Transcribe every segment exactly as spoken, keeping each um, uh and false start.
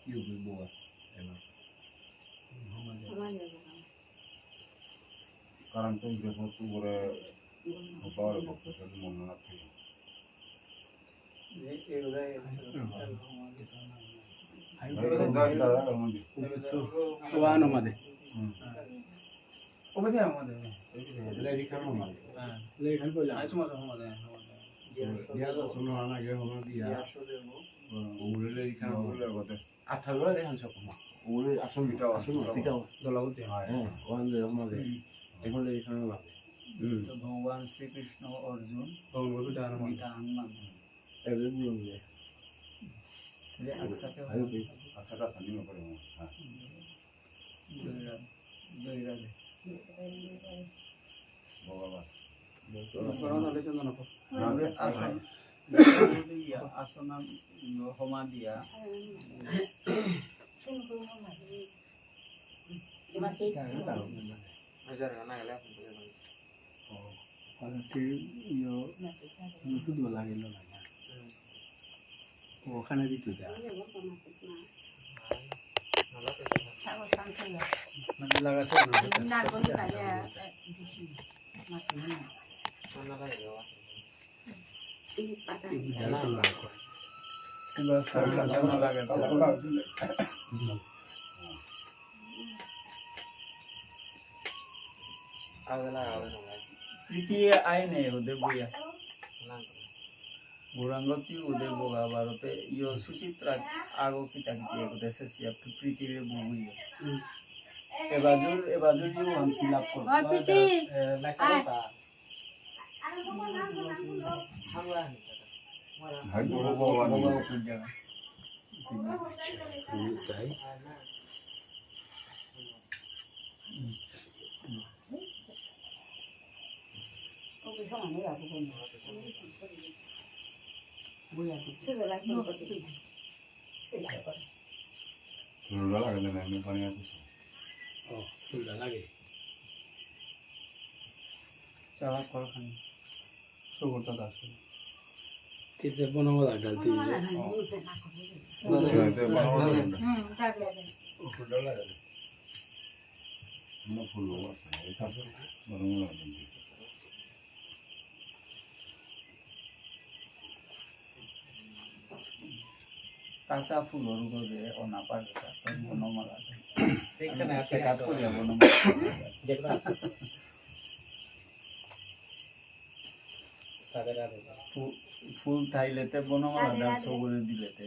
কি বুঝবো আর? এবার। কারণ তো এই যে সমস্ত করে বাবার ভক্ত, মনে রাখতে হবে। আচ্ছা, ওরা রেহান সব কমা। ওরে আসল পিঠাও, আসল পিঠাও। দলাবতী। হ্যাঁ, ওখান দিয়ে ওখান দিয়ে। হুম। এখন এই এখানে লাগে। হুম। তো ভগবান শ্রীকৃষ্ণ, অর্জুন, ভগবান গীতা, হনুমান। গীতা, হনুমান। এগুলো নিয়ে নিয়ে। তাহলে একসাথে আচ্ছা, আচ্ছা, নিয়ে পড়ে, হ্যাঁ। জয় রাধে। জয় রাধে। ভগবান। ভগবান, তাহলে চন্দন আপা। হ্যাঁ। আসন, ইয়া, আসন আম-, হমা দিয়া। ওখানে দিতে যা। মানে লাগাছে না। প্রীতি আইনে ওদের বইয়া। গৌরাঙ্গতি উদে বগা ভারতে ইয়ো সুচিত্রা আগো কিতা কিতি এগো দেশে সিয়া পৃথিবী বগুইয়ো। এবাজুর, এবাজুর ইয়ো হাম fill up করবো। এ, লেখা লেখা। হাই বড় বড় আনি। তাই। ফুলটা লাগে না, এমনি পানি আছে। ও, ফুলটা লাগে। চালা কলখানি। সুগত দাস। চিত্তে বনমালা ডালতে। হ্যাঁ, এতে বনমালা ডালতে। হুম, ডালতে। ও, ফুলটা লাগে। না, ফুল আছে। এটা বনমালা ডালতে। কাঁচা ফুলর গজে অনা পারে, তার বনমালা। সেকশন আছে, কাজ করে বনমালা। যেগুলো আছে। তাদের আর ফু-, ফুল থাইলেতে বনমালা ডাল সবরে দিলেতে।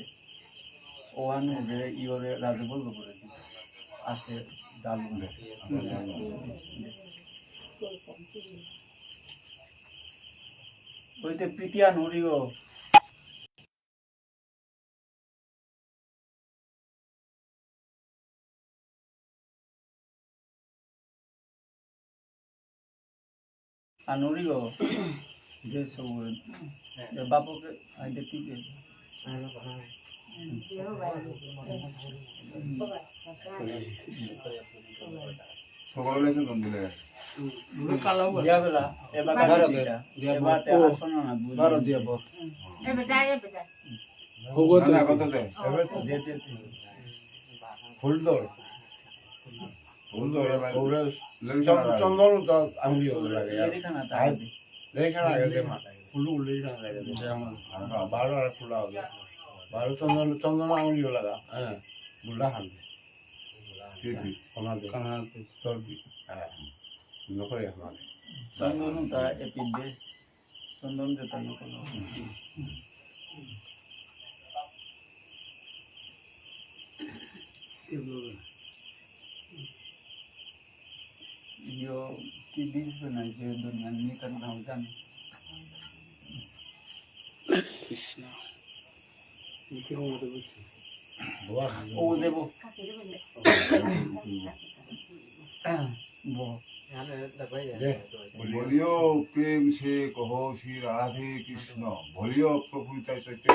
ওয়ান ওদের ইয়রে রাজবল্লভরে দিলে। আছে ডাল। ওইতে পিটিয়া নুরিও। আনুরিও, যে সব, এ বাপকে, আইতে টিকে। সকলে লেখে কোন দিলে? দিয়া বেলা, এবার বারো দিলে। দিয়া এবার তে আসো না, না, বুঝলি। বারো দিয়া বো। এবার যাই, এবার যাই। না, না, কত দে? এবার তো দে, দে, দে। ফুল দর। ফুল দর, এবার ওরা লেখে চন্দন, না। চন্দন তো আঙুলি ওদের লাগে। লেখে না, তাই। লেখা লাগে, লেখা। ফুল উল্লেখ না লাগে, যেমন বারো আর ফুল হবে। বারো চন্দন, চন্দন আঙুলি লাগা, হ্যাঁ, গুলা হান। ঠিক, ঠিক। ওনাদের কানা চর্বি, হ্যাঁ, নকরে ওনাদের। চন্দন তা এপিডে, চন্দন যেটা নকরে। ইয়ো, কি বীজ বানাইছে দুনিয়া, আমি তার নাম জানি। কৃষ্ণ। ও দেব। বো। बोलियो प्रेम से कहो श्री राधे कृष्ण। बोलियो प्रभु चैतन्य।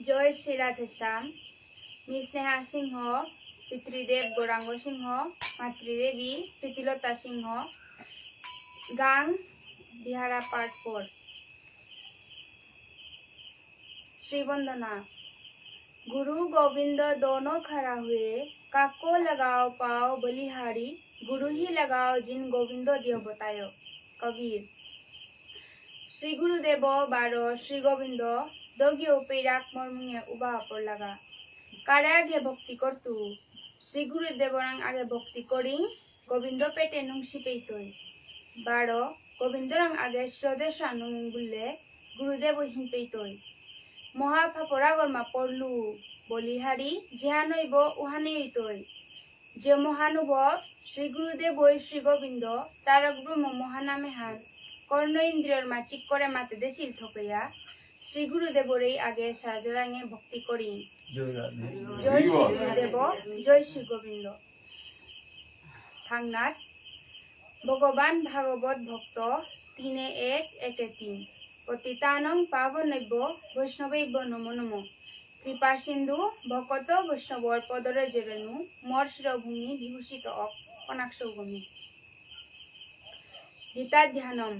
জয় শ্রী রাধেশ্যাম। মি স্নেহা সিংহ, পিতৃদেব গৌরাঙ্গ সিংহ, মাতৃদেবী প্রীতিলতা সিংহ, গাং বিহারা পার্ট ফোর। শ্রী বন্দনা। গুরু গোবিন্দ দোনো খাড়া হুয়ে, কাকো লাগাও পাও বলিহারি, গুরু হি লাগাও জিন গোবিন্দ দিয় বতায়। কবির। শ্রী গুরুদেব বারো শ্রী গোবিন্দ, দগিও পেরাক মর্মুঙে উবা অপর লাগা। কারে আগে ভক্তি করতু? শ্রী গুরুদেবরাং আগে ভক্তি করিং, গোবিন্দ পেটে নুংসি পেইতই। বারো, গোবিন্দরাং আগে শ্রদ্ধেশা নুঙিং বুললে, গুরুদেব হিন পেইতই। মহা ফাপরাগর মা পড়লু, বলিহারি, যেহান হইব উহানে হইতই। যে মহানুভব শ্রী গুরুদেবই শ্রী গোবিন্দ, তারক ব্রহ্ম মহানামে হান, কর্ণ ইন্দ্রিয়র মা চিক করে মাতে দেছিল ঠকইয়া, শ্রী গুরুদেবরেই আগে সাজরাঙে ভক্তি করি। জয় রাধে। জয় শ্রী গুরুদেব, জয় শ্রী গোবিন্দ। থাংনাথ, ভগবান ভাগবত ভক্ত, তিনে এক, একে তিন। পতিতানং পাবনেভ্য বৈষ্ণবেভ্য নমো নমঃ। কৃপা সিন্ধু ভকত বৈষ্ণবর পদরজরেণু, মোর শিরভূমি বিভূষিত অক, কনাক সৌগমি। গীতা ধ্যানম।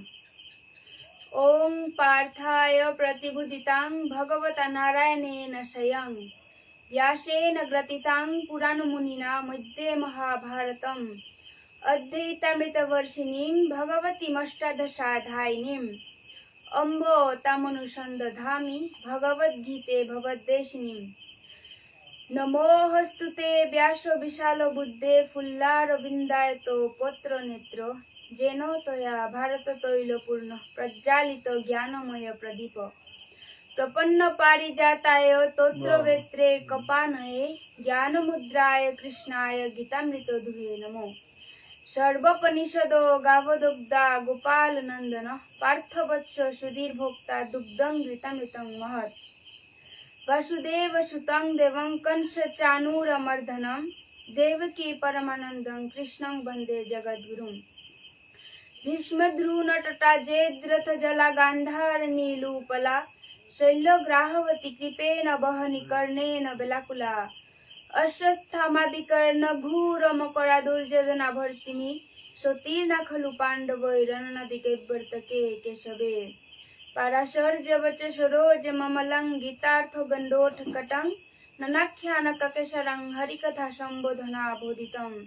ওং পার্থায় প্রতিবোধিতাং ভগবতা নারায়ণেন স্বয়ং। व्यासेन ग्रथितां पुराणमुनिना मध्ये महाभारतम्। अद्वैतामृतवर्षिणीं भगवतीमष्टादशाध्यायिनीम्। अम्ब तामनुसन्दधामि भगवद्गीते भवद्वेषिणीम्। नमोऽस्तु ते व्यास विशालबुद्धे फुल्लारविन्दायतो पत्रनेत्र। येन त्वया भारततैलपूर्णः प्रज्वालितो ज्ञानमयप्रदीप। प्रपन्नपारिजाताय तोत्रवेत्रे कृपाणये ज्ञानमुद्राय कृष्णाय गीतामृतदुहे नमः। सर्वोपनिषदो गावदग्धा गोपालनन्दन पार्थवत्स सुधीर्भोक्ता दुग्धं गीतामृतं महत्। वसुदेवसुतं देवं कंसचाणूरमर्दनं देवकी परमानन्दं कृष्णं वन्दे जगद्गुरुम्। भीष्मद्रोणतटा जयद्रथजला गान्धारनीलोत्पला शल्यग्राहवती कृपेण वहनी कर्णेन वेलाकुला। अश्वत्थामा विकर्णघोरमकरा दुर्योधनाभिवर्तिनी। सोत्तीर्णा खलु पाण्डवैः रणनदे गह्वरतटे केशवे। पराशर्यवचः सरोजममलं गीतार्थगण्डोटकटं नानाख्यानककेसरं हरिकथासम्बोधनावधूतम्।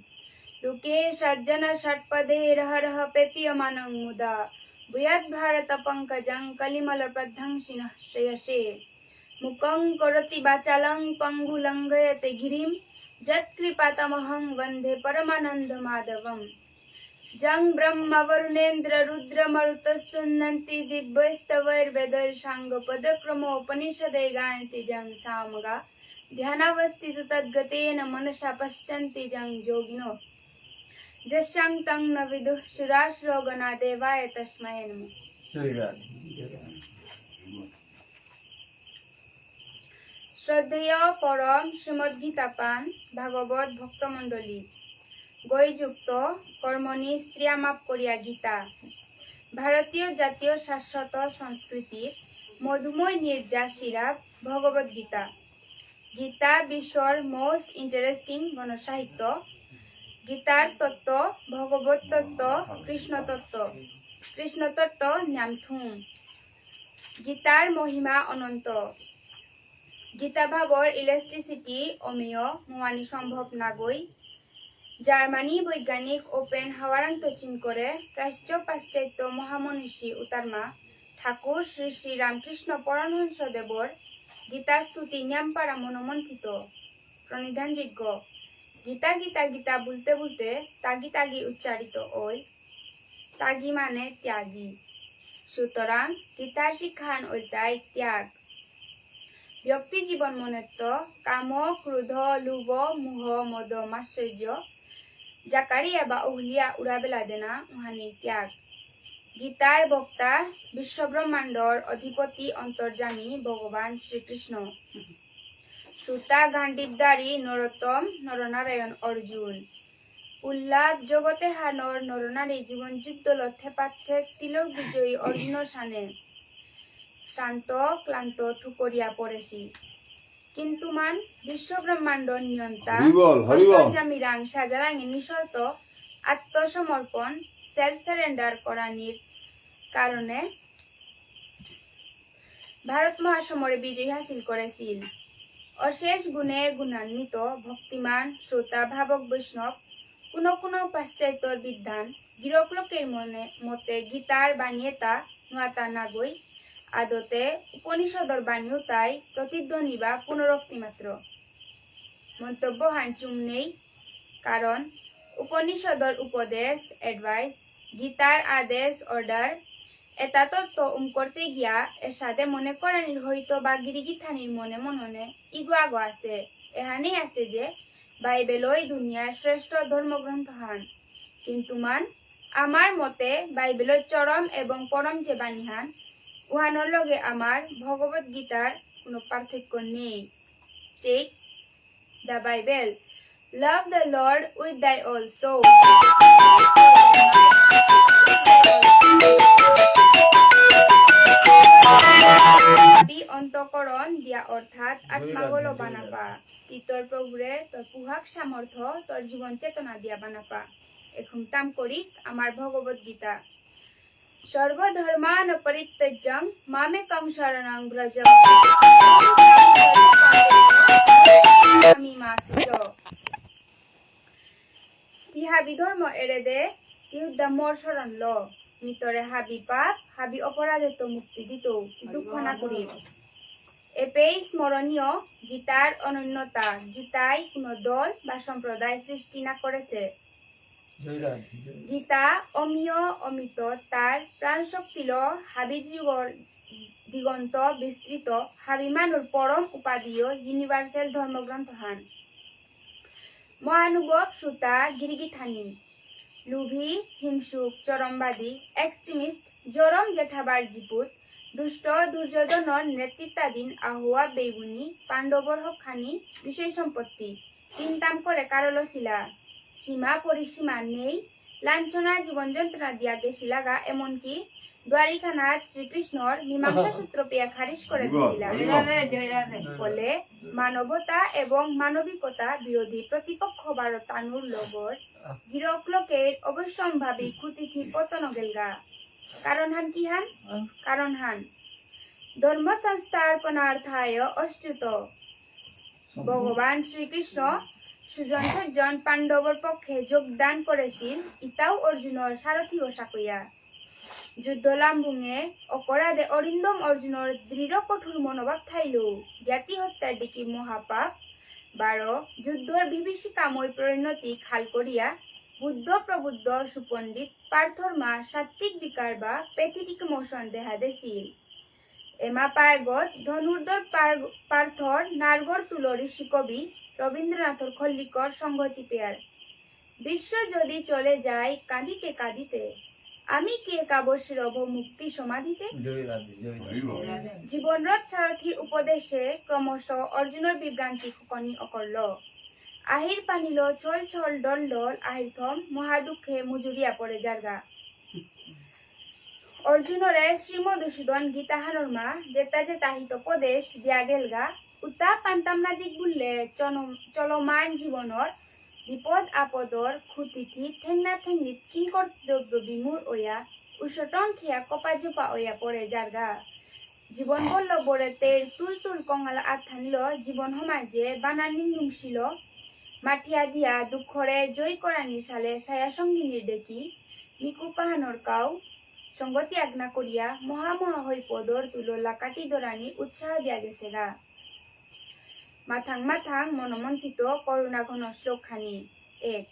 लोके सज्जनषट्पदे रहरह पेप्यमानं मुदा भूयाद्भारतपङ्कजं कलिमलप्रध्वंसिनः श्रेयसे। मूकं करोति वाचालं पङ्गुं लङ्घयते गिरिं यत्कृपातमहं वन्दे परमानन्दमाधवम्। यं ब्रह्मा वरुणेन्द्रो रुद्रो मरुतस्तुन्वन्ति दिव्यैस्तवैर्वेदैः साङ्गपदक्रमोपनिषदे गायन्ति यं सामगाः ध्यानावस्थितो तद्गतेन मनसा पश्यन्ति यं योगिनो। यस्यान्तं न विदुः सुरासुरगणा देवाय तस्मै नमः। श्रद्धेय পরম শ্রীমদ্গীতা পান ভাগবত ভক্তমণ্ডলী, গই যুক্ত কর্মণি স্ত্রিয়া মাপ করিয়া গীতা, ভারতীয় জাতীয় শাশ্বত সংস্কৃতির মধুময় নির্যাস সিরাপ ভগবত গীতা। গীতা বিশ্বর most interesting গণসাহিত্য। গীতার তত্ত্ব, ভগবত তত্ত্ব, কৃষ্ণ তত্ত্ব, কৃষ্ণ তত্ত্ব নামথুম। গীতার মহিমা অনন্ত। গীতা ভাবর elasticity অমেয়, মোয়ানি সম্ভব নাগই। জার্মানি বৈজ্ঞানিক ওপেন হাওয়ারাংতো চিন করে প্রাচ্য পাশ্চাত্য মহামনীষী উতারমা ঠাকুর শ্রী শ্রী রামকৃষ্ণ পরমহংস দেবর গীতা স্তুতি নিয়ামপারা মনোমন্থিত। প্রণিধানযোগ্য। গীতা গীতা গীতা বুলতে বুলতে তাগি তাগি উচ্চারিত ওই। তাগি মানে ত্যাগী। সুতরাং গীতার শিক্ষাহান ওইতাই ত্যাগ। ব্যক্তি জীবন মনেত্ত কাম, ক্রোধ, লোভ, মোহ, মদ, মাৎসর্য, জাকারিয়া বা উহলিয়া উড়াবেলা দেনা উহানি ত্যাগ। গীতার বক্তা বিশ্বব্রহ্মাণ্ডর অধিপতি অন্তর্যামী ভগবান শ্রীকৃষ্ণ। শ্রোতা গাণ্ডীবধারী নরোত্তম নরনারায়ণ অর্জুন। উল্লাপ জগতেহানর নরনারী জীবন যুদ্ধ লথে পাথে তিলক বিজয়ী অর্জুনর সানে শান্ত ক্লান্ত ঠুকরিয়া পড়েছি। কিন্তু মান বিশ্বব্রহ্মাণ্ড নিয়ন্তা হরি বল, হরি বল। অন্তর্যামী রাং সাজারাঙে নিঃশর্ত আত্মসমর্পণ, self surrender করানির কারণে ভারত মহাসমরে বিজয় হাসিল করেছিল। অশেষ গুণে গুণান্বিত ভক্তিমান শ্রোতা ভাবক বৈষ্ণব কোনো কোনো পাশ্চাত্যর বিদ্বান গিরক লোকের মনে মতে গীতার বাণী এতা নুয়াতা নাগই, আদতে উপনিষদর বাণী উতাই প্রতিধ্বনি বা পুনরোক্তি মাত্র। মন্তব্য হান চুম নেই, কারণ উপনিষদর উপদেশ, advice, গীতার আদেশ, order, এতা তত্ত্ব উম করতে গিয়া এসাদে মনে করানির হয়তো বা গিরিগিথানির মনে মননে ইগো আগো আছে। এহানেই আছে যে বাইবেলই দুনিয়ার শ্রেষ্ঠ ধর্মগ্রন্থহান। কিন্তু মান আমার মতে বাইবেলর চরম এবং পরম যে বাণীহান, উহানর লগে আমার ভগবত গীতার কোনো পার্থক্য নেই। Take the Bible. Love the Lord with thy whole soul. হাবি অন্তঃকরণ দিয়া অর্থাৎ আত্মাগলো বানাপা। তি তোর প্রভুরে তোর পুহাক সামর্থ্য, তোর জীবন চেতনা দিয়া বানাপা। এখন তাম করি আমার ভগবত গীতা। সর্বধর্মান পরিত্যজ্যং মামেকং শরণং ব্রজ। তি হাবি ধর্ম এরে দে, তি হুদ্দা মোর শরণ ল। মি তরে হাবি পাপ, হাবি অপরাধেত্ত মুক্তি দিতৌ, তি দুঃখ না করিব। এপেই স্মরণীয় গীতার অনন্যতা। গীতায় কোনো দল বা সম্প্রদায় সৃষ্টি না করেছে। জয় রাধে, জয় রাধে। গীতা অমীয় অমিত, তার প্রাণশক্তিল হাবি জীবর দিগন্ত বিস্তৃত, হাবি মানুর পরম উপাদেয় universal ধর্মগ্রন্থহান। মহানুভব সুতা গিরিগিথানি, লোভী, হিংসুক, চরমবাদী, extremist, জরম জেঠাবার জিপুত, দুষ্ট দুর্যোধনর নেতৃত্বাধীন আহুয়া বেইবুনি পাণ্ডবর হকহানি বিষয় সম্পত্তি তিনতাম করে কারলসিলা। সীমা পরিসীমা নেই, লাঞ্ছনা জীবন যন্ত্রণা দিয়া গেছিলাগা, এমনকি দ্বারিকানাথ শ্রীকৃষ্ণর মীমাংসা সূত্র পেয়া খারিজ করে দিছিলা। জয় রাধে, জয় রাধে। ফলে মানবতা এবং মানবিকতা বিরোধী প্রতিপক্ষ বারো তানুর লগর গিরক লোকের অবশ্যম্ভাবী কুতিথি পতন গেলগা। কারণ হান কি হান? কারণ হান ধর্ম সংস্থাপনার্থায় অচ্যুত ভগবান শ্রীকৃষ্ণ সুজন সজ্জন পাণ্ডবর পক্ষে যোগদান করেছিল, ইতাও অর্জুনর সারথি ও সাকইয়া। যুদ্ধ লাম্বুঙে অকরাদে অরিন্দম অর্জুনর দৃঢ় কঠোর মনোভাব থাইলেও জ্ঞাতি হত্যার দিকে মহাপাপ, বারো যুদ্ধর বিভীষিকাময় পরিণতি খাল করিয়া বুদ্ধ প্রবুদ্ধ সুপণ্ডিত পার্থর মা সাত্ত্বিক বিকার বা pathetic emotion দেখা দেছিল। এমা পায়গত ধনুর্ধর পার-, পার্থর নারগর তুল ঋষি কবি রবীন্দ্রনাথর খল্লিকর সংগতি পেয়ার। বিশ্ব যদি চলে যায় কাঁদিতে কাঁদিতে, আমি কি একা বসে রব মুক্তি সমাধিতে? জয় রাধে, জয় রাধে। হরি বল। জীবনরথ সারথীর উপদেশে ক্রমশ অর্জুনর বিভ্রান্তি খনি অকরল। আহির পানিল ছল ছল ডল ডল আহির থম মহাদুঃখে মুজুরিয়া পড়ে যারগা। অর্জুনরে শ্রী মধুসূদন গীতাহানর মা যেতা যেতা হিতোপদেশ দিয়া গেলগা, উতা পান্তামনা দিক বুললে চন-, চলমান জীবনর বিপদ আপদর খুঁটিটি ঠেংনা ঠেংনিত কিংকর্তব্য বিমূঢ় অয়া উষটন খেয়া কপাজোপা অয়া পড়ে যারগা। জীবন বল্লভরে তের তুল তুল কঙাল আথানল জীবন সমাজে বানানি নুংশিল। মাঠিয়া দিয়া দুঃখরে জয় করানি সালে ছায়া সঙ্গিনীর ডেকি, মিকু পাহানর কাউ, সঙ্গতি আগ না করিয়া মহা মহা হই পদর তুলো লাকাটি দরানি উৎসাহ দিয়া গেছেগা। মাথাং মাথাং মনমন্থিত করুণা ঘন শ্লোকহানি। এক।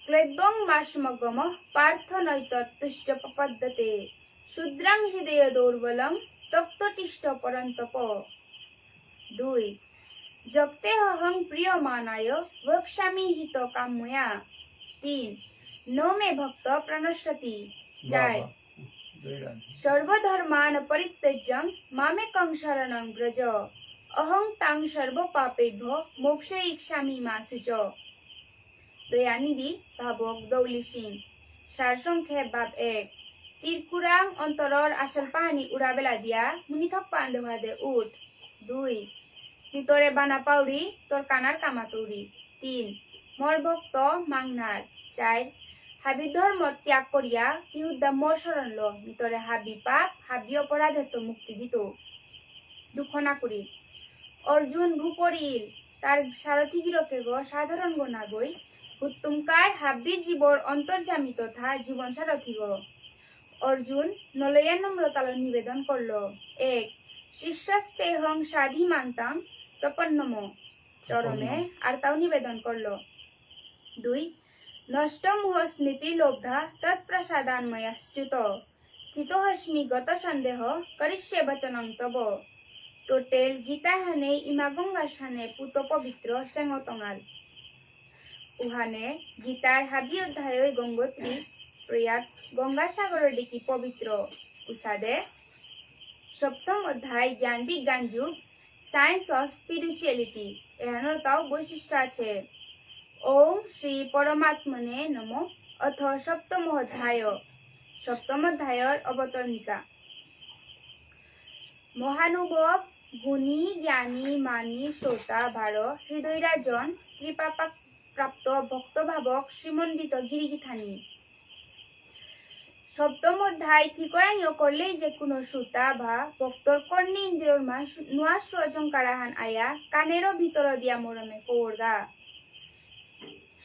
ক্লৈব্যং মা সমগম পার্থ নৈতৎ তুষ্ট পপদ্যতে। শূদ্রাং হৃদয় দৌর্বলং তক্ত তিষ্ঠ পরন্তপ। দুই। যক্তেহং প্রিয়মাণায় ভক্ষ্যামি হিত কাম্যয়া। তিন। ন মে ভক্ত প্রণশ্যতি। জয়। বাবা। জয় রাধে। সর্বধর্মান পরিত্যজ্যং মামেকং শরণং ব্রজ। অহং ত্বাং সর্ব পাপেভ্য মোক্ষয়িষ্যামি মা শুচ। দয়ানিধি ভাবক দৌলি সিং। সারসংক্ষেপ ভাব এক। তিরকুরাং অন্তরর আসল পাহানি উড়াবেলা দিয়া মুনিথক পান দেহাদে উঠ। দুই। ভিতরে বানা পাউরি তোর কানার কামাতুরি। তিন। মোর ভক্ত মাংনার। চার। হাবি ধর্ম ত্যাগ করিয়া তিহুদ্দা মোর শরণ ল, ভিতরে হাবি পাপ হাবি অপরাধেত্ত মুক্তি দিত। দুঃখ না করি। অর্জুন ভূপরিল, তার সারথি গিরকে গ সাধারণ গ নাগই, হুত্তুমকার হাব্বি জীবর অন্তর্যামী তথা জীবন সারথি গ। অর্জুন নলয়া নম্রতালো নিবেদন করল। এক। শিষ্যস্তেহং সাধিমান্তাং প্রপন্নম। চরমে আরতাও নিবেদন করল। দুই। নষ্ট মোহ স্মৃতি লব্ধা তৎপ্রসাদান্ময়াচ্যুত। স্থিতোহস্মি গত সন্দেহ করিষ্যে বচনং তব। টোটেল গীতা হানে ইমা গঙ্গা সানে পুত পবিত্র সেঙ তঙাল। উহানে গীতার হাবি অধ্যায়ই গঙ্গোত্রী প্রয়াত গঙ্গাসাগরর দিকি পবিত্র। উসাদে সপ্তম অধ্যায় জ্ঞান বিজ্ঞান যোগ, Science of Spirituality, এহানর তাও বৈশিষ্ট্য আছে। ওম শ্রী পরমাত্মনে নমঃ। অথ সপ্তম অধ্যায়। সপ্তম অধ্যায়র অবতরণিকা। মহানুভব, গুণী, জ্ঞানী, মানী, শ্রোতা, বারো, হৃদয়রাজন, কৃপা পাক-, প্রাপ্ত, ভক্তভাবক, শ্রীমণ্ডিত, গিরিগিথানী। সপ্তম অধ্যায় থিকরানি অকরলেই যে কোনো শ্রোতা বা ভক্তর কর্ণে ইন্দ্রিয়র মা সু-, নুয়া শ্রোজং কারাহান আয়া কানেরও ভিতর দিয়া মরমে পড়গা।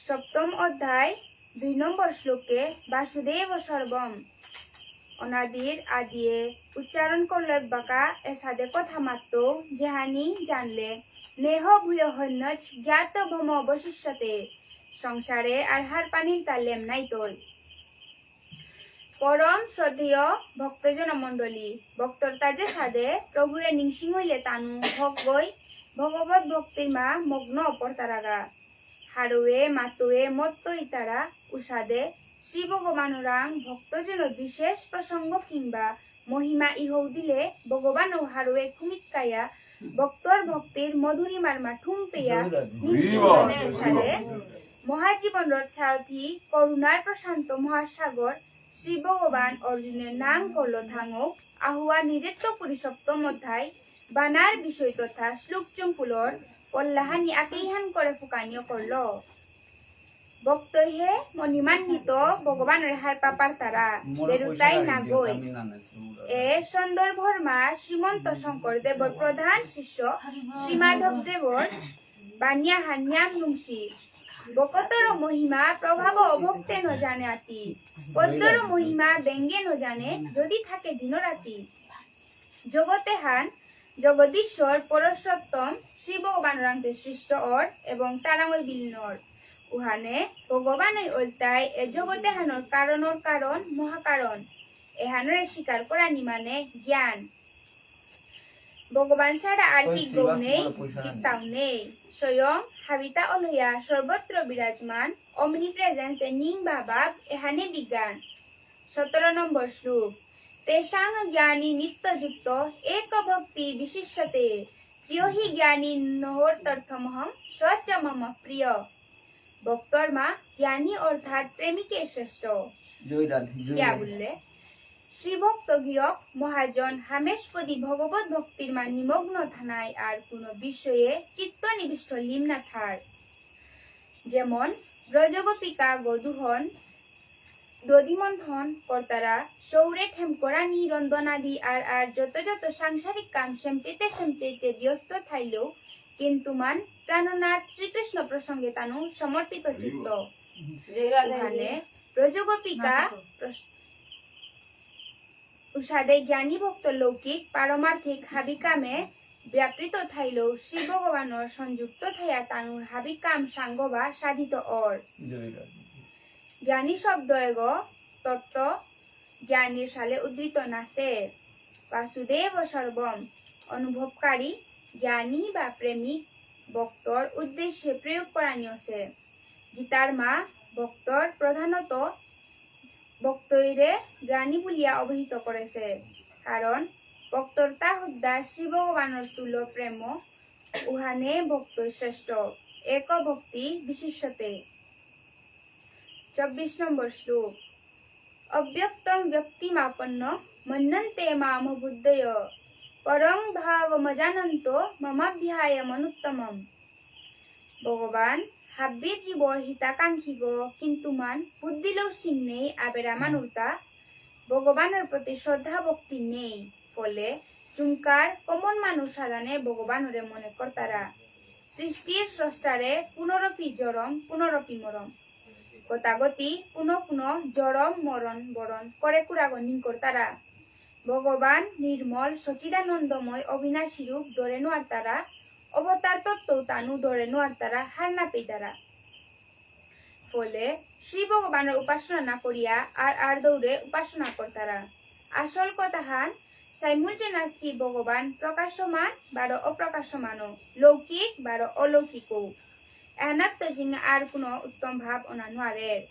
সপ্তম অধ্যায় দুই নম্বর শ্লোকে বাসুদেব সর্বম অনাদির আদিয়ে উচ্চারণ করলে বাকা এসাদে কথা মাত্র যেহানি জানলে নেহ ভূয় হন্যচ জ্ঞাত ভম অবশিষ্যতে, সংসারে আর হার পানির তা লেম নাই তৈ। পরম শ্রদ্ধেয় ভক্তজন মণ্ডলী, ভক্তর তাজে সাদে প্রভুরে নিংসিং হইলে তানু ভগবই ভগবত ভক্তির মা মগ্ন অপরতারাগা। হারুয়ে মাতুয়ে মত্ত ইতারা উসাদে শ্রী ভগবানরাং ভক্তজনর বিশেষ প্রসঙ্গ কিংবা মহিমা ইহৌ দিলে ভগবান ও হারুয়ে খুমিক্কায়া ভক্তর ভক্তির মধুরিমার মা ঠুম পেয়া নিংসিং হইলে উসাদে মহাজীবন রথ সারথি করুণার প্রশান্ত মহাসাগর শ্রী ভগবান অর্জুনের নাম করল থাঙক আহুয়া নিজেত্ব পুরুষোত্তম অধ্যায় বানার বিষয় তথা শ্লোক চুম্পুলর পল্লাহানি আকেইহান করে ফুকানিও করল। ভক্তই হে মণিমান্বিত ভগবানের হারপা পারতারা বেরুতাই নাগই। এ সন্দর্ভর মা শ্রীমন্ত শঙ্কর দেবর প্রধান শিষ্য শ্রীমাধব দেবর বানিয়া হানিয়াম নুংসি। বকতর মহিমা প্রভাব অভক্তে ন জানে আতি। পদ্মর মহিমা ব্যঙ্গে ন জানে যদি থাকে দিন রাতি। জগতে হান জগদীশ্বর পরশোত্তম শ্রী ভগবান রাংতে সৃষ্ট অর এবং তারাঙই বিলীন অর। উহানে ভগবানই অলতাই এ জগতে হানর কারণর কারণ মহাকারণ। এহানরে স্বীকার করানি মানে জ্ঞান। ভগবান ছাড়া আর কি গৌ নেই, কিত্তাও নেই। স্বয়ং হাবিতা অলয়া সর্বত্র বিরাজমান, omnipresence এ নিং বা বাব এহানে বিজ্ঞান। সতেরো নম্বর শ্লোক। তেষাং জ্ঞানী নিত্যযুক্ত এক ভক্তি বিশিষ্যতে, প্রিয় হি জ্ঞানী নহর্তর্থমহং স চ মম প্রিয়। ভক্তর মা জ্ঞানী অর্থাৎ প্রেমিকে শ্রেষ্ঠ। জয় রাধে, জয় ইয়া রাধে। বুললে, শ্রীভক্ত গিরক মহাজন হামেশপদি ভগবত ভক্তির মা নিমগ্ন থানায় আর কোনো বিষয়ে চিত্ত নিবিষ্ট লিম না থার। যেমন ব্রজগোপিকা গো দুহন দধিমন্থন করতারা, সৌরে ঠেমকরানি রন্ধনাদি আর আর যত যত সাংসারিক কাম সেমটিতে সেমটিতে ব্যস্ত থাইলেও কিন্তু মান প্রাণনাথ শ্রীকৃষ্ণ প্রসঙ্গে তানু সমর্পিত চিত্ত। উহানে ব্রজগোপিকা প্রস-, উসাদে জ্ঞানী ভক্ত লৌকিক পারমার্থিক হাবি কামে ব্যাপৃত থাইলেও শ্রী ভগবানর সংযুক্ত থাইয়া তানুর হাবি কাম সাঙ্গবা সাধিত অর। জ্ঞানী শব্দ এগ তত্ত্ব জ্ঞানীর সালে উদ্ধৃত নাসে। বাসুদেব সর্বম অনুভবকারী জ্ঞানী বা প্রেমিক ভক্তর উদ্দেশ্যে প্রয়োগ করানি অসে। গীতার মা ভক্তর প্রধানত ভক্তইরে জ্ঞানী বুলিয়া অভিহিত করেসে, কারণ ভক্তর তা হুদ্দা শ্রী ভগবানর তুল্য প্রেম, উহানে ভক্ত শ্রেষ্ঠ, এক ভক্তি বিশিষ্যতে। চব্বিশ নম্বর শ্লোক। অব্যক্তং ব্যক্তিমাপন্ন মন্যন্তে মামবুদ্ধয় পরং ভাবমজানন্তো মমাভ্যায়মনুত্তমম। ভগবান হাব্বি জীবর হিতাকাঙ্ক্ষী গো, কিন্তু মান বুদ্ধিলো সিং নেই আবেরা মানুরতা ভগবানর প্রতি শ্রদ্ধা ভক্তি নেই। ফলে চুমকার কমন মানুষ সাধারণে ভগবানরে মনে করতারা। সৃষ্টির স্রষ্টারে পুনরপি জরম, পুনরপি মরম। গতাগতি পুনঃ পুনঃ জরম মরণ বরণ করে কুরাগ নিংকরতারা। ভগবান নির্মল সচিদানন্দময় অবিনাশী রূপ ধরে নোয়ারতারা, অবতার তত্ত্ব তানু ধরে নোয়ারতারা, হার না পেইতারা। ফলে শ্রী ভগবানর উপাসনা না করিয়া আর আর দৌড়ে উপাসনা করতারা। আসল কথাহান simultaneously ভগবান প্রকাশমান বারো অপ্রকাশমানও, লৌকিক বারো অলৌকিকও। এহানাত্ত জিন আর কোনো উত্তম ভাব অনা নোয়ারের।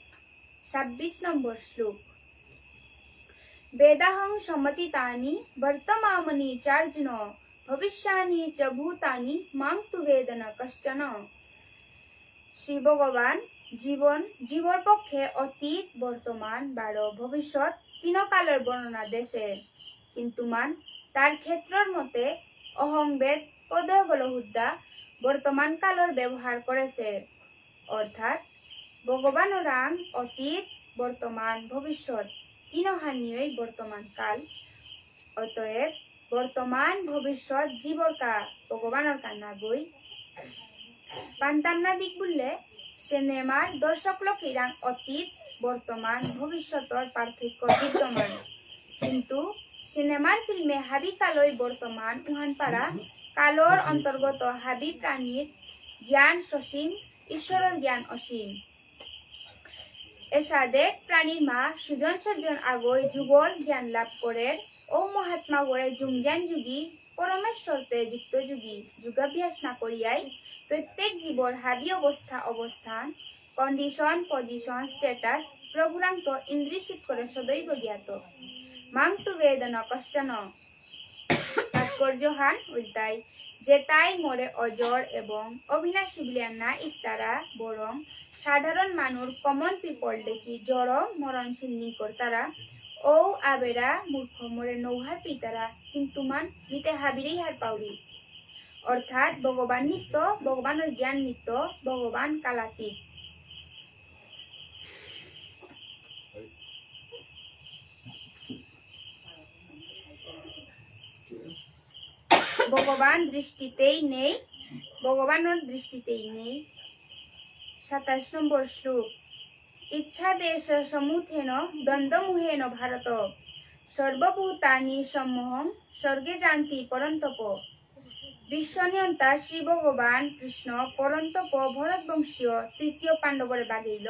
ছাব্বিশ নম্বর শ্লোক। বেদাহং সমতীতানি বর্তমানি চার্জুন, ভবিষ্যানি চ ভূতানি মাং তু বেদ ন কশ্চন। শ্রী ভগবান জীবন, জীবর পক্ষে অতীত, বর্তমান বারো ভবিষ্যৎ তিন কালর বর্ণনা দেসে। কিন্তু মান তার ক্ষেত্রর মতে অহং বেদ পদগল হুদ্দা বর্তমান কালর ব্যবহার করেসে। অর্থাৎ ভগবানরাং অতীত, বর্তমান, ভবিষ্যৎ তিনহানিয়ই বর্তমান কাল। অতএব বর্তমান ভবিষ্যৎ জীবর কা ভগবানর কা নাগই। পান্তামনা দিক বুললে সিনেমার দর্শক লোকেরাং অতীত, বর্তমান, ভবিষ্যতর পার্থক্য বিদ্যমান। কিন্তু সিনেমার ফিল্মে হাবি কালই বর্তমান উহান পারা কালর অন্তর্গত হাবি প্রাণীর জ্ঞান সসীম, ঈশ্বরর জ্ঞান অসীম। এসাদে প্রাণীর মা সুজন সজ্জন আগই যুগল জ্ঞান লাভ করের। ও মহাত্মা গরে যুগজান যুগী পরমেশ্বরতে যুক্ত যুগী যোগাভ্যাস না করিয়াই প্রত্যেক জীবর হাবি অবস্থা অবস্থান, condition, position, status প্রভুরাংত ইন্দ্রিসিত করে সদৈব জ্ঞাত। মাং তু বেদন কশ্চন। তাৎপর্যহান উল্টাই, যেতাই মোরে অজর এবং অবিনাশী বুলিয়া না ইস্তারা, বরং সাধারণ মানুর common people দেখি জড় মরণশীল নিকরতারা, ও আবেরা মূর্খ মোরে নৌহার পিতারা, কিন্তু মান মিতে হাবিরেই হার পাউরি। অর্থাৎ ভগবান নিত্য, ভগবানর জ্ঞান নিত্য, ভগবান কালাতীত। ভগবান দৃষ্টিতেই নেই, ভগবানর দৃষ্টিতেই নেই। সাতাশ নম্বর শ্লোক। ইচ্ছা দেশ সমুথেন দ্বন্দ্বমোহেন ভারত। সর্বভূতানি সম্মোহং সর্গে যান্তি পরন্তপ। বিশ্বনিয়ন্তা শ্রী ভগবান কৃষ্ণ পরন্তপ ভরতবংশীয় তৃতীয় পাণ্ডবরে বাগেইল।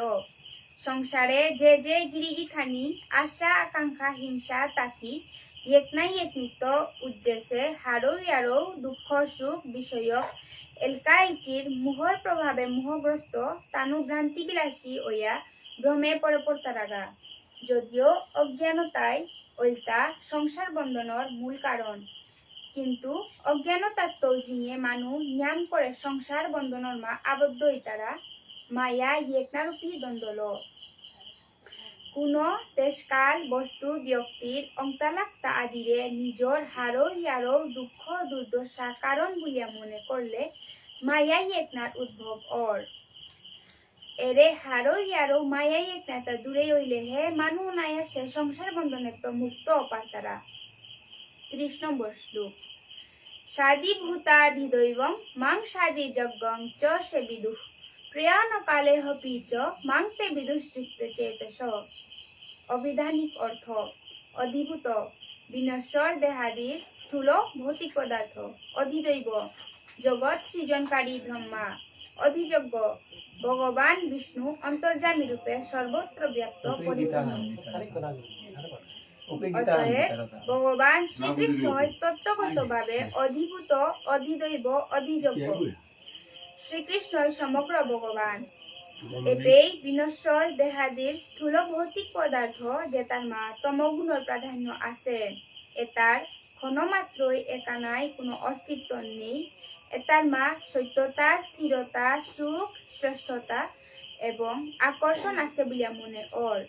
সংসারে যে যে গিরিগিথানি আশা আকাঙ্ক্ষা হিংসা তাথি ইয়েকনা ইয়েকনিত উজ্জেসে হারৌ ইয়ারৌ দুঃখ সুখ বিষয়ক এলকা এলকির মোহর প্রভাবে মোহগ্রস্ত তানু ভ্রান্তিবিলাসী ওয়া ভ্রমে পড়ে পড়তারাগা। যদিও অজ্ঞানতাই ওইতা সংসার বন্ধনর মূল কারণ, কিন্তু অজ্ঞানতাত্ত জিঙে মানু নিয়াম করে সংসার বন্ধনর মা আবদ্ধ ইতারা মায়া ইয়েকনারূপী দ্বন্দ্বল। কোনো দেশকাল বস্তু ব্যক্তির অংতালাক্তা আদিরে নিজর হারৌ ইয়ারৌ দুঃখ দুর্দশা কারণ বুলিয়া মনে করলে মায়া ইয়েকনার উদ্ভব অর। এরে হারৌ ইয়ারৌ মায়া ইয়েকনাতা দূরে অইলে হে মানু অনায়াসে সংসার বন্ধনেত্ত মুক্ত পারতারা। ত্রিশ নম্বর শ্লোক। সাধিভূতাধিদৈবং মাং সাধিযজ্ঞং চ সেবিদুঃ। প্রয়াণকালেহপি চ মাং তে বিদুশ্চুক্তচেতসঃ। আভিধানিক অর্থ, অধিভূত, বিনশ্বর দেহাদির স্থূল ভৌতিক পদার্থ, অধিদৈব, জগৎ সৃজনকারী ব্রহ্মা, অধিযজ্ঞ, ভগবান বিষ্ণু অন্তর্যামী রূপে সর্বত্র ব্যাপ্ত পরিপূর্ণ। অতএব ভগবান শ্রীকৃষ্ণই তত্ত্বগতভাবে অধিভূত, অধিদৈব, অধিযজ্ঞ। শ্রীকৃষ্ণই সমগ্র ভগবান। এপেই বিনশ্বর দেহাদির স্থূল ভৌতিক পদার্থ, যেতার মা তমগুণর প্রাধান্য আছে, এতার ক্ষণমাত্রই একানাই কোনো অস্তিত্ব নেই। এতার মা সত্যতা, স্থিরতা, সুখ, শ্রেষ্ঠতা এবং আকর্ষণ আছে বুলিয়া মনে অর।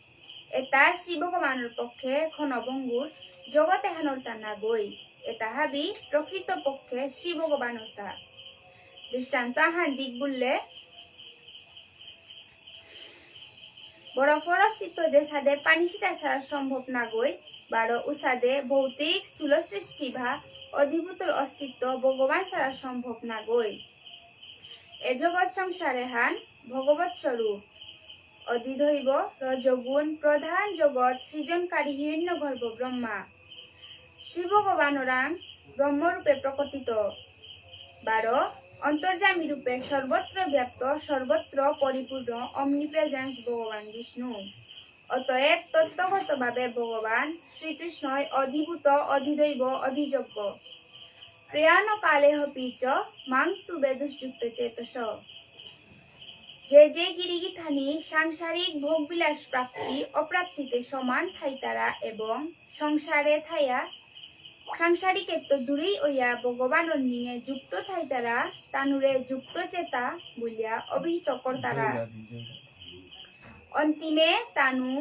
এতা শ্রী ভগবানর পক্ষে ক্ষণভঙ্গুর জগত এহানর তা নাগই। এতা হাবি প্রকৃত পক্ষে শ্রী ভগবানর তা। দৃষ্টান্ত আহান দিক বুললে, বরফর অস্তিত্ব যেসাদে পানি ছিটা ছাড়া সম্ভব নাগই, বারো উসাদে ভৌতিক স্থূল সৃষ্টি বা অধিভূতর অস্তিত্ব ভগবান ছাড়া সম্ভব নাগই। এ জগৎ সংসার এহান ভগবৎ স্বরূপ। অধিদৈব রজগুণ প্রধান জগৎ সৃজনকারী হিরণ্যগর্ভ ব্রহ্মা। শ্রী ভগবানরাং ব্রহ্মরূপে প্রকটিত। বারো, অন্তর্যামী রূপে সর্বত্র ব্যাপ্ত, সর্বত্র পরিপূর্ণ, omnipresence ভগবান বিষ্ণু। অতএব তত্ত্বগতভাবে ভগবান শ্রীকৃষ্ণই অধিভূত, অধিদৈব, অধিযজ্ঞ। প্রয়াণকালেহপি চ মাং তু বেদুশ্চুক্তচেতসঃ। যে যে গিরিগিথানি সাংসারিক ভোগবিলাস প্রাপ্তি অপ্রাপ্তিতে সমান থাইতারা এবং সংসারে থাইয়া সাংসারিকেত্ত দূরেই অইয়া ভগবানর নিঙে যুক্ত থাইতারা, তানুরে যুক্ত চেতা বুলিয়া অভিহিত করতারা। অন্তিমে তানু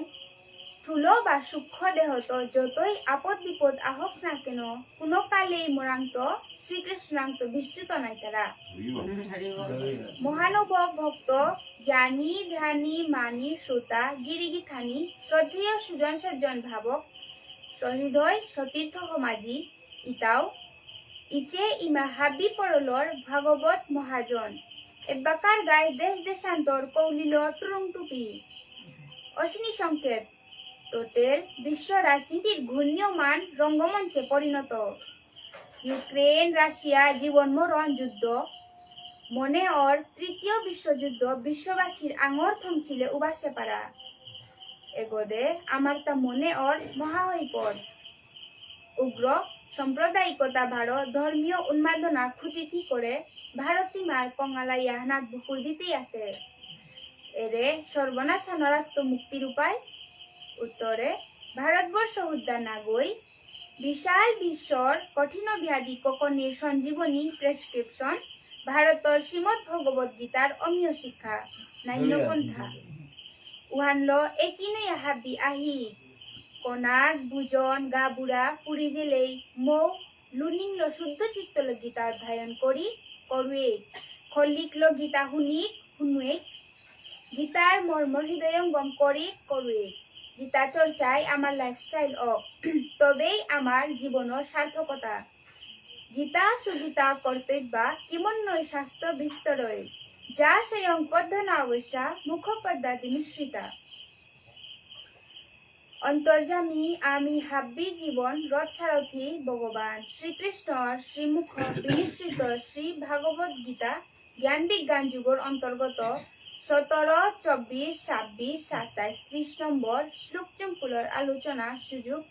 স্থূল বা সূক্ষ্ম দেহত যতই আপদ বিপদ আহক না কেন, কোনো কালেই মোরাংত শ্রীকৃষ্ণরাংত বিচ্যুত নাইতারা। হরি বল। মহানুভব ভক্ত, জ্ঞানী, ধ্যানী, মানী, শ্রোতা, গিরিগিথানী, শ্রদ্ধেয় সুজন সজ্জন ভাবক, সহৃদয়, সতীর্থ সমাজী, ইতাও, ইচে ইমা হাবি পরলর ভাগবত মহাজন। এব্বাকার গাই দেশ দেশান্তর কৌলিল টুরুং টুপি। অশ্বিনী সংকেত, টোটেল বিশ্ব রাজনীতির ঘূর্ণীয়মান রঙ্গমঞ্চে পরিণত। ইউক্রেন, রাশিয়া, জীবন মরণ যুদ্ধ। মনে অর তৃতীয় বিশ্বযুদ্ধ বিশ্ববাসীর আঙর থমচিলে উবাসে পারা। এগোদে আমার তা মনে অর মহাহৈপদ। উগ্র সাম্প্রদায়িকতা ভারত ধর্মীয় উন্মাদনা খুঁটিটি করে ভারতী মার কঙ্গালা ইয়াহানাত বুকুর দিতেই আছে। এরে সর্বনাশা নরাত্ম মুক্তির উপায়? উত্তরে, ভারতবর্ষ উদ্যা নাগই, বিশাল বিশ্বর কঠিন ব্যাধি ককনির সঞ্জীবনী প্রেসক্রিপশন, ভারতর শ্রীমদ্ ভগবত গীতার অমীয় শিক্ষা, নাইন্য পন্থা। উহানলো একিনয়া হাবি আহি, কনাক, বুজন, গাবুরা, পুরি জেলেই, মৌ, লুনিংলো শুদ্ধ চিত্তলো গীতা অধ্যয়ন করি, করুয়েক। খল্লিকলো গীতা হুনিক, হুনুয়েক। গীতার মর্ম হৃদয়ঙ্গম করি, করুয়েক। গীতা চর্চায় আমার লাইফস্টাইল অক। তবেই আমার জীবনর সার্থকতা। গীতা সুগীতা কর্তব্যা কিমন্বয় শাস্ত্র বিস্তরয়। যা স্বয়ং পদ্মনাভস্যা মুখপদ্মাদি মিশ্রিতা। অন্তর্যামী আমি হাব্বি জীবন রথসারথি ভগবান শ্রীকৃষ্ণর শ্রীমুখ বিনিঃসৃত শ্রী ভাগবত গীতা জ্ঞান বিজ্ঞান যুগর অন্তর্গত সতেরো, চব্বিশ, ছাব্বিশ, সাতাইশ, ত্রিশ নম্বর শ্লোক চুম্পুলর আলোচনা সুযোগ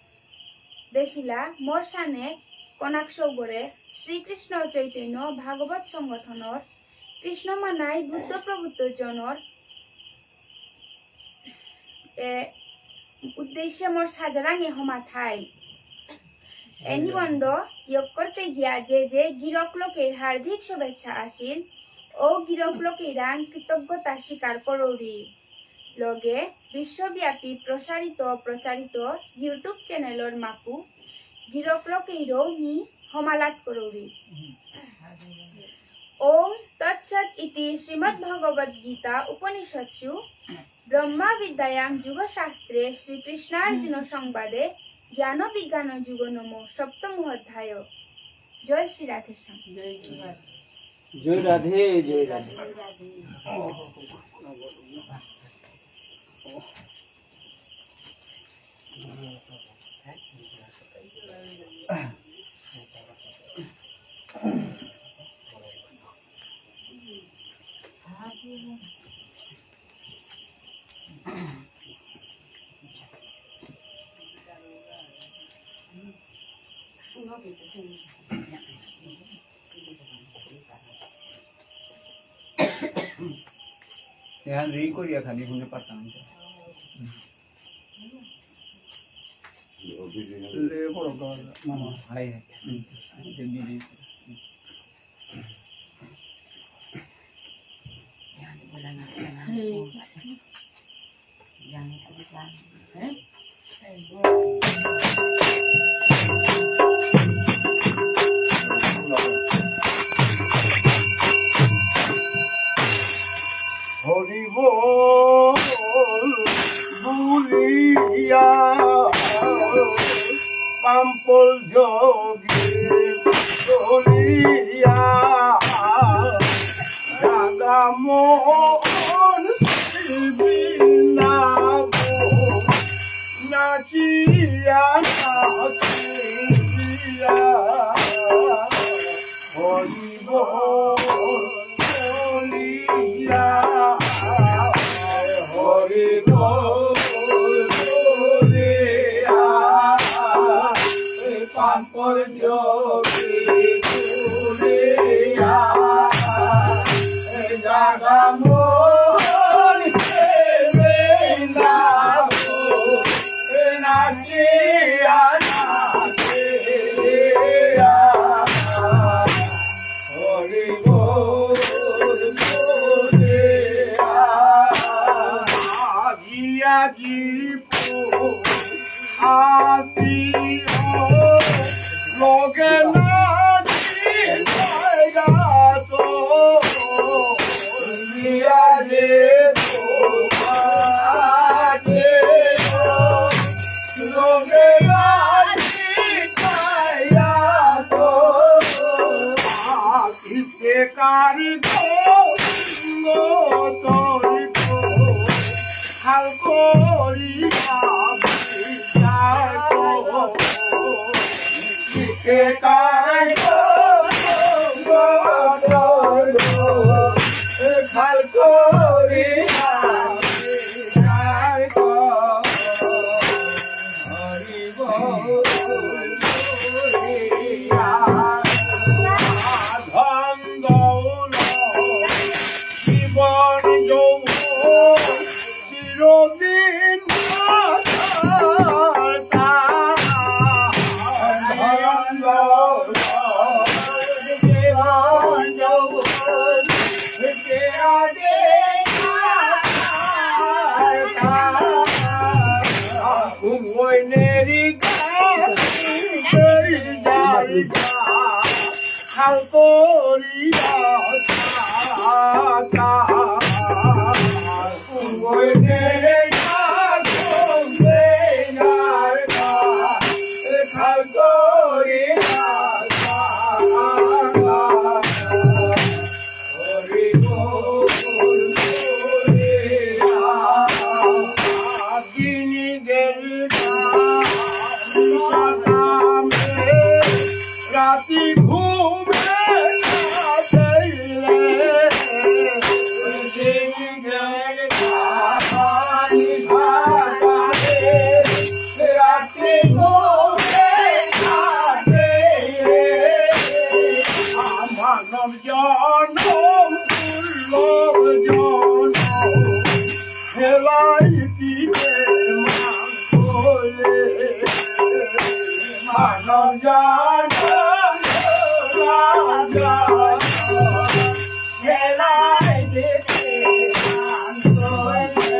দেশিলা মোর সানে কনাক সৌগরে শ্রীকৃষ্ণ চৈতন্য ভাগবত সংগঠনর কৃষ্ণ মানাই বুদ্ধ প্রবুদ্ধ জনর এ, উদ্দেশ্যে মোর সাজারাঙে হমা থাই। এ নিবন্ধ ইয়ক করতে গিয়া যে যে গিরক লোকের হার্দিক শুভেচ্ছা আসিল ও গিরক লোকেরাং কৃতজ্ঞতা স্বীকার করৌরি। লগে বিশ্বব্যাপী প্রসারিত প্রচারিত YouTube চ্যানেলর মাপু গিরক লোকেরও মি হমালাত করৌরি। ওম তৎসৎ ইতি শ্রীমদ্ভগবদ্গীতা উপনিষৎসু ব্রহ্মা বিদ্যায়াং যোগশাস্ত্রে শ্রীকৃষ্ণার্জুন সংবাদে জ্ঞান বিজ্ঞান যোগ নম সপ্তম অধ্যায়। জয় শ্রী রাধে শ্যাম। জয় রাধে, জয় রাধে। এহান রিং করিয়া খালি হুনে পারতাম। লে বড় গা, মামা। Hi, hi. হুম। হরি বল বুলিয়া পাম্পল যোগী চলিয়া দাদা মন শিবি নাম নাচিয়া নাচিয়া হরি বল বলিয়া হরি বল বলিয়া পাম্পল যোগী বলিয়া দাদা মন শিবি নাম নাচিয়া নাচিয়া হরি বল বলিয়া আজি আজি আতি লগে না জিতাইয়া তো দিয়া রে তোমাকে লগে না জিতাইয়া তো কে কার গো, গো তোর গো, হাল করিয়া বিচার গো। কে কার গো, গো তোর গো, হাল করিয়া বিচার গো। জীবন যৌবন চিরদিন রাতি ঘুমে না চাইলে, দিন গেল রাতি ঘুমে না চাইলে, মানব জনম দুর্লভ জনম, খেলাই দিতে মা বলে। মানব জনম দুর্লভ জনম, খেলাই দিতে মা বলে।